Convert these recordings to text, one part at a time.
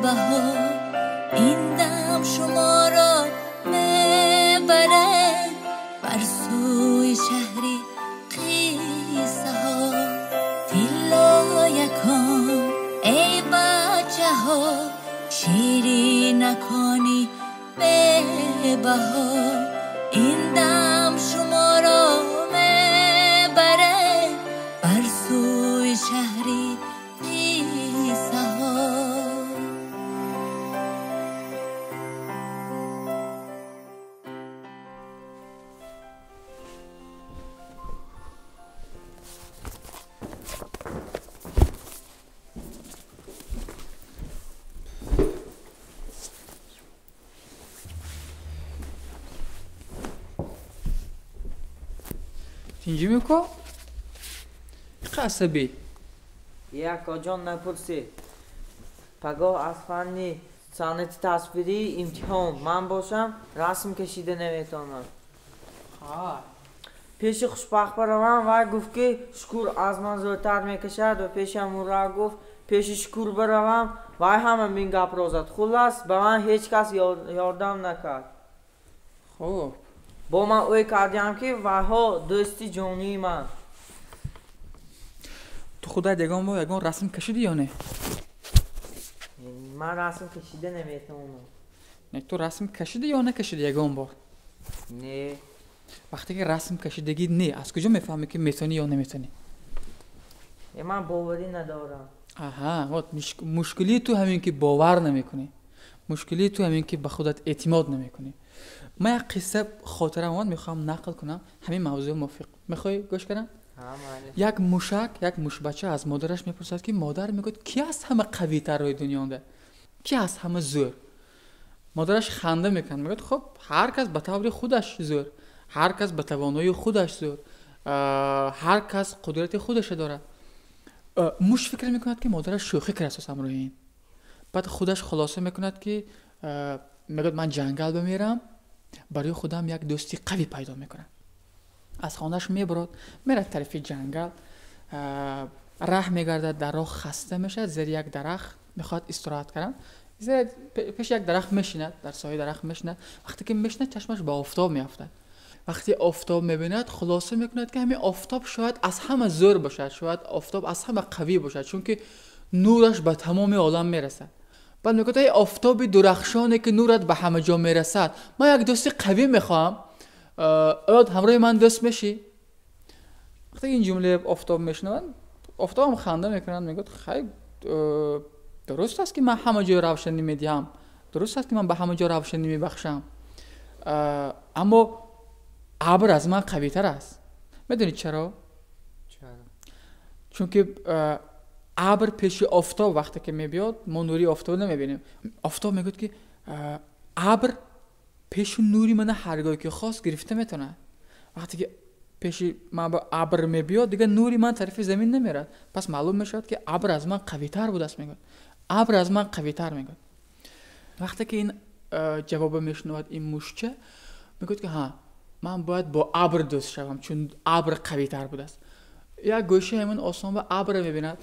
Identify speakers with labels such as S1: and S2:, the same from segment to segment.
S1: بها این دم شما را میبره بر سوی شهری قصه ها. طلایکان ای بچه ها، شیرینکانی به بها، این دم شما را میبره بر سوی شهری قصه ها.
S2: تینجی میکو؟ قصبی
S3: یک جان نپرسی. پگاه از فنی санъати тасвирӣ имтиҳон ман бошам расм кашида наметавонам. Пеши хушбахт баравам, вай гуфт ки шукур аз ман зӯртар мекашад ва пеши ҳамура гуфт пеши шукур баравам, вай ҳам ҳамин гапро зад. Хуллас ба ман ҳеҷ кас ёрдам накард.
S2: Хуб,
S3: бо ман ӯй кардиам ки вайҳо дӯсти ҷонии ман.
S2: Ту худат ягон бор ягон расм кашидӣ ё не?
S3: Ман расм кашида наметавонам.
S2: Не, ту расм кашидӣ ё накашидӣ ягон бор?
S3: Не.
S2: Вақте ки расм кашидагӣ не, аз куҷо мефаҳмӣ ки метавонӣ ё наметавонӣ?
S3: Ман боварӣ надорам.
S2: Аҳа, вот мушкилии ту ҳамин ки бовар намекунӣ. Мушкилии ту ҳамин ки ба худат эътимод намекунӣ. Ман як қисса хотирам омад, мехоҳам нақл кунам, ҳамин мавзӯъ мувофиқ. Мехоҳӣ гӯш кунам? Як мушак, як мушбача аз модараш мепурсад ки модар мегӯяд ки аз ҳама қавитар рӯи дунёнда? Ки аз ҳама зӯр? Модараш ханда мекунад, мегӯяд хуб, ҳар кас ба таври худаш зӯр, ҳар кас ба тавоноии худаш зӯр, ҳар кас қудрати худаша дорад. Муш фикр мекунад ки модараш шӯхӣ кардааст ҳамроҳи ин. Баъд худаш хулоса мекунад ки мегӯяд ман ҷангал бимерам, барои худам як дӯсти қавӣ пайдо мекунам. Аз хонааш мебурад, мерад тарафи ҷангал, раҳ мегардад, дар роҳ хаста мешавад, зери як дарахт мехоҳад истироҳат кунад. Пеши як дарахт мешинад, дар сояи дарахт мешинад. Вақте ки мешинад, чашмаш ба офтоб меафтад. Вақте офтоб мебинад, хулоса мекунад ки ҳамин офтоб шояд аз ҳама зӯр бошад, шояд офтоб аз ҳама қавӣ бошад, чунки нураш ба тамоми олам мерасад. Баъд мегӯяд эй офтоби дурахшоне ки нурат ба ҳама ҷо мерасад, ман як дӯсти қавӣ мехоҳам, оё ҳамроҳи ман дӯст мешӣ? Вақте ин ҷумлаи офтоб мешунаванд, офтобам ханда мекунад, мегӯяд хай, дуруст аст ки ман ҳама ҷой равшанӣ медиҳам, дуруст аст ки ман ба ҳама ҷо равшанӣ мебахшам, аммо абр аз ман қавитар аст. Медонед чаро? Чунки абр пеши офтоб вақте ки мебиёд, мо нури офтоб намебинем. Офтоб мегӯяд ки абр пеши нури мана ҳар гоҳе ки хост гирифта метавонад. Вақте ки пеши ман ба абр мебиёд, дигар нури ман тарафи замин намерад. Пас маълум мешавад ки абр аз ман қавитар будааст, мегӯяд. Абр аз ман қавитар, мегӯяд. Вақте ки ин ҷавобро мешунавад ин мушча, мегӯяд ки ҳа, ман бояд бо абр дӯст шавам, чун абр қавитар будааст. Як гӯшаи ҳамин осмон ба абр мебинад,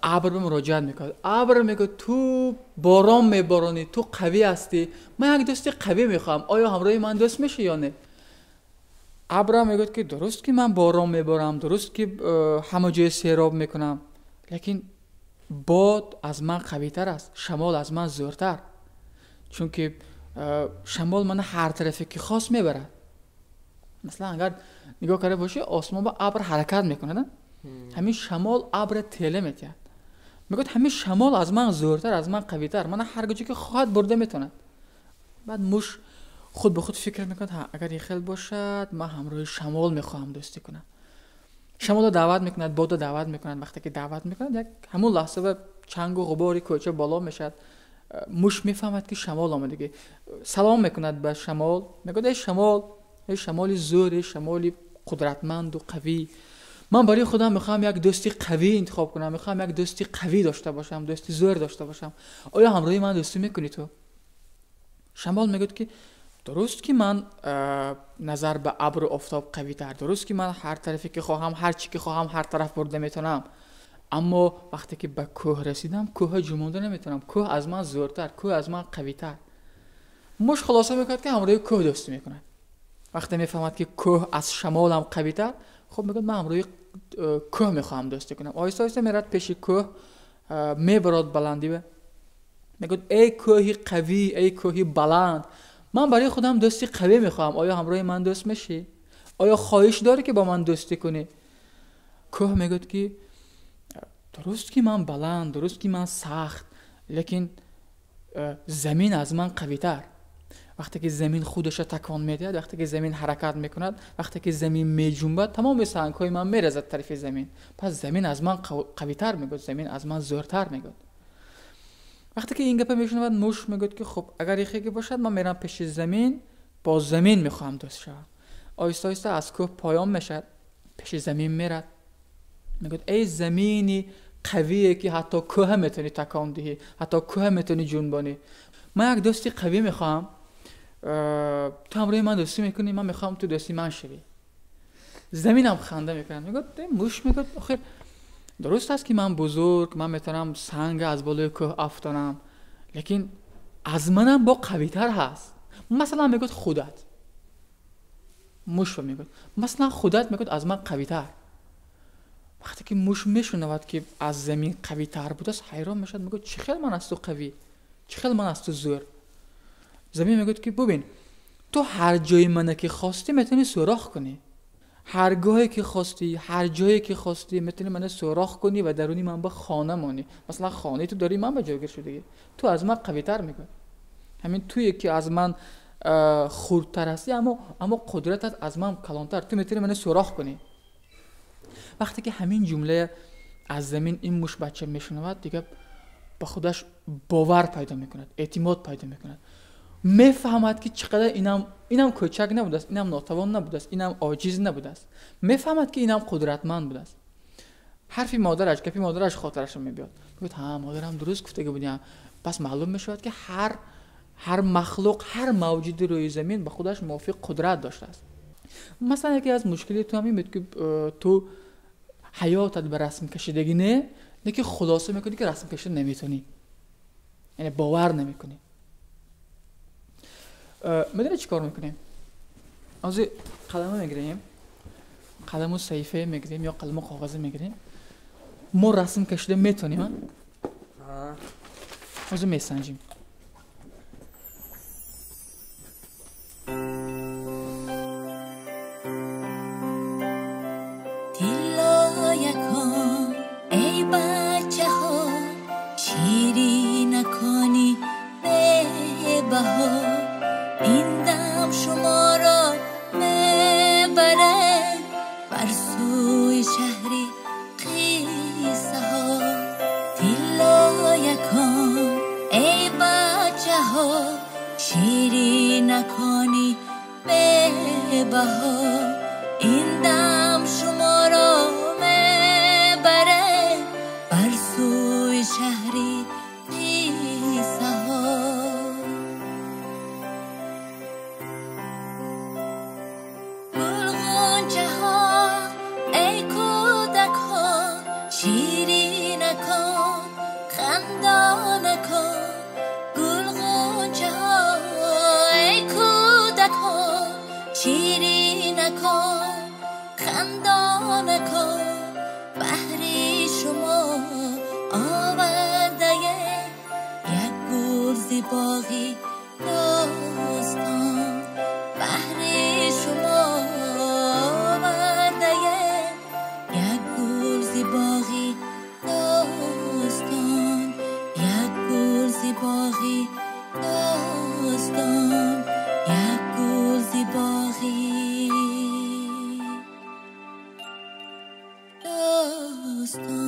S2: абр ба муроҷиат мекунад. Абр мегӯяд ту борон меборонӣ, ту қавӣ ҳастӣ, ман як дӯсти қавӣ мехоҳам, оё ҳамроҳи ман дӯст мешӣ ё не? Абрам мегӯяд ки дуруст ки ман борон меборам, дуруст ки ҳама ҷоя сероб мекунам, лекин бод аз ман қавитар аст, шамол аз ман зӯртар, чунки шамол мана ҳар тарафе ки хост мебарад. Масалан агар нигоҳ карда бошӣ, осмон ба абр ҳаракат мекунад, ҳамин шамол абра теле метиҳад. Мегӯяд ҳамин шамол аз ман зӯртар, аз ман қавитар, мана ҳар куҷо ки хоҳад бурда метавонад. Баъд муш худ ба худ фикр мекунад, ҳа, агар ин хел бошад, ман ҳамроҳи шамол мехоҳам дӯстӣ кунам. Шамолро даъват мекунад, бодро даъват мекунад. Вақте ки даъват мекунад, як ҳамон лаҳза ба чангу ғубори кӯча боло мешавад. Муш мефаҳмад ки шамол омадагӣ. Салом мекунад ба шамол, мегӯяд эй шамол, эй шамоли зӯр, эй шамоли қудратманду қавӣ, ман барои худам мехоҳам як дӯсти қавӣ интихоб кунам, мехоҳам як дӯсти қавӣ дошта бошам, дӯсти зӯр дошта бошам. Оё ҳамроҳи ман дӯстӣ мекунӣ ту? Шамол мегӯяд ки дуруст ки ман назар ба абру офтоб қавитар, дуруст ки ман ҳар тарафе ки хоҳам, ҳар чӣ ки хоҳам, ҳар тараф бурда метавонам, Аммо вақте ки ба кӯҳ расидам, кӯҳа ҷумонда наметавонам. Кӯҳ аз ман зӯртар, кӯҳ аз ман қавитар. Муш хулоса мекунад, ки ҳамроҳи кӯҳ дӯстӣ мекунад. Вақте мефаҳмад, ки кӯҳ аз шамолам қавитар, хуб мегӯяд, ман ҳамроҳи кӯҳ мехоҳам дӯстӣ кунам. Оҳиста оҳиста мерад пеши кӯҳ, мебарод баландӣ, мегӯяд: эй кӯҳи қавӣ, эй кӯҳи баланд, ман барои худам дӯсти қавӣ мехоҳам. Оё ҳамроҳи ман дӯст мешӣ? Оё хоҳиш дорӣ, ки бо ман дӯстӣ кунӣ? Кӯҳ мегӯяд, ки дуруст ки ман баланд, дуруст ки ман сахт, лекин замин аз ман қавитар. Вақте ки замин худаша такон медиҳад, вақте ки замин ҳаракат мекунад, вақте ки замин меҷунбад, тамоми сангҳои ман мерезад тарафи замин. Пас замин аз ман қавитар, мегӯяд, замин аз ман зӯртар, мегӯяд. Вақте ки ин гапа мешунавад, муш мегӯяд, ки хуб, агар ихеге бошад, ман мерам пеши замин, бо замин мехоҳам дӯст шавам. Оҳиста оҳиста аз кӯҳ поён мешавад, пеши замин мерад, мегӯяд: эй замини қавие, ки ҳатто кӯҳа метавонӣ такон диҳӣ, ҳатто кӯҳа метавонӣ ҷунбонӣ, ман як дӯсти қавӣ мехоҳам. Ту ҳамроҳи ман дӯстӣ мекунӣ? Ман мехоҳам ту дӯсти ман шавӣ. Заминам ханда мекунад, мегӯяд: муш, мегӯяд, охир дуруст аст, ки ман бузург, ман метавонам санга аз болои кӯҳ афтонам, лекин аз манам бо қавитар ҳаст. Масалан, мегӯяд, худат, муш мегӯяд, масалан, худат, мегӯяд, аз ман қавитар. Вақте ки муш мешунавад, ки аз замин қавитар будааст, ҳайрон мешавад, мегӯяд: чӣ хел ман аз ту қавӣ, чӣ хел ман аз ту зӯр? Замин мегӯяд, ки бубин, ту ҳар ҷои мана ки хостӣ, метавонӣ сӯрох кунӣ. Ҳар гоҳе ки хостӣ, ҳар ҷое ки хостӣ, метавонӣ мана сӯрох кунӣ ва даруни ман ба хона монӣ. Масалан, хонаи ту даруни ман ба ҷойгир шудагӣ. Ту аз ман қавитар, мегӯяд. Ҳамин туе ки аз ман хурдтар ҳастӣ, аммо қудратат аз ман калонтар, ту метавонӣ мана сӯрох кунӣ. Вақте ки ҳамин ҷумла аз замин ин мушбача мешунавад, дигар ба худаш бовар пайдо мекунад, эътимод пайдо мекунад, мефаҳмад, ки чӣ қадар инам кӯчак набудааст, инам нотавон набудааст, инам оҷиз набудааст. Мефаҳмад, ки инам қудратманд будааст. Ҳарфи модараш, гапи модараш хотираша мебиёд, мегӯяд: ҳа, модарам дуруст гуфтага будиам. Пас маълум мешавад, ки ҳар махлуқ, ҳар мавҷуди рӯи замин ба худаш мувофиқ қудрат доштааст. Масалан, яке аз мушкилии ту ҳам ин буд, ки ту ҳаётат ба расм кашидагӣ не, лекин хулоса мекунӣ, ки расм кашида наметавонӣ, яъне бовар намекунӣ. Медонӣ чӣ кор мекунем? Ҳозир қалама мегирем, қаламу саҳифае мегирем ё қаламу коғазе мегирем. Мо расм кашида метавонем? Ҳозир месанҷим.
S1: Тиллоякон, эй бачаҳо, ширинакони бебаҳо, ин дам шуморо мебарад бар сӯи шаҳри қиссаҳо. Тиллоякон, эй бачаҳо, ширинакони бебаҳо, ин дам шуморо мебарад бар сӯи шаҳри қиссаҳо. Гулғунчаҳо, эй кӯдакҳо, ширинакон, хандонакон. Гулғунчаҳо, эй кӯдакҳо, ширинакон, хандонакон, баҳри шумо овардаем як гул зи боғи дӯстон. Баҳри шумо овардаем як гул зи боғи дӯстон, як гул зи боғи дӯстон, як гул зи боғи дӯстон.